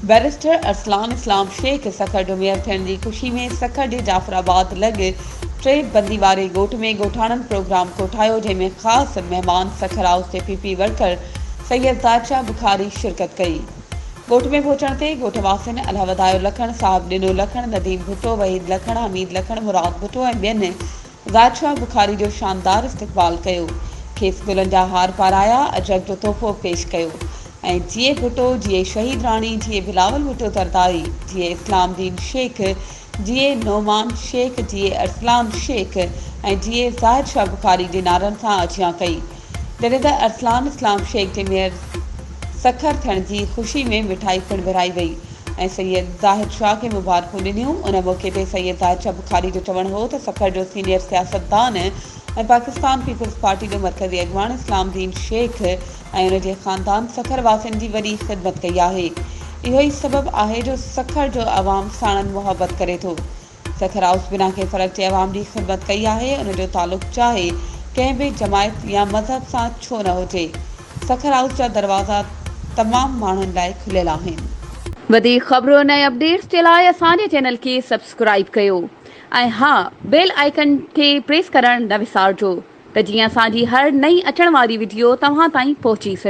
Barrister Arsalan اسلام شيخ سکر جو mayor ٿيڻ جي خوشي ۾ سکر جي جعفر آباد لڳ ٽي بندي واري ڳوٺ ۾ ڳوٺاڻن پروگرام ڪوٺايو جنهن ۾ خاص مهمان سکر هائوس جي P P worker Syed Zahid Shah Bukhari شرڪت ڪئي. ڳوٺ ۾ پهچڻ تي ڳوٺ واسين الهه وڌايو لکڻ، صاحب ڏنو لکڻ، نديم ڀٽو، وحيد لکڻ، حميد لکڻ، مراد ڀٽو ۽ ٻين زاهد شاهه بخاري جو شاندار استقبال ڪيو، کيس گلن جا هار پارايا، اجرڪ جو تحفو پيش ڪيو ۽ جيئي ڀٽو، جيئي شهيد راڻي، جيئي بلاول ڀٽو زرداري، جيئي اسلام دين شيخ، جيئي نعمان شيخ، جيئي ارسلان شيخ ۽ جيئي زاهد شاهه بخاري جي نعرن سان آجيان ڪئي. جڏهن ته ارسلان اسلام شيخ جي ميئر سکر ٿيڻ جي خوشي ۾ مٺائي پڻ ورهائي وئي. ۽ سيد زاهد شاهه کي مبارڪون ڏنيون. ان موقعي تي سيد زاهد شاهه بخاري جو چوڻ هو ته سکر جو سينيئر سياستدان ۽ پاڪستان پيپلز پارٽي جو مرڪزي اڳواڻ اسلام دين شيخ ۽ ان جي خاندان سکر واسين جي وڏي خدمت ڪئي آهي اهو ئي سبب آهي جو سکر جو عوام ساڻن محبت ڪري ٿو. سکر هائوس بنا ڪنهن فرق جي عوام جي خدمت ڪئي آهي ان جو تعلق چاهي ڪنهن به جماعت يا مذهب سان ڇو نه هجي سکر هائوس جا دروازا تمام ماڻهن لاء کليل آهن. وڌيڪ خبرن ۽ اپڊيٽس جي لاء اسان جي چينل کي سبسڪرائيب ڪيو ۽ ها بيل آئيڪن کي پريس ڪرڻ نه وسارجو ته جيئن اسان جي هر نئين اچڻ واري وڊيو توهان تائين پهچي سگهي.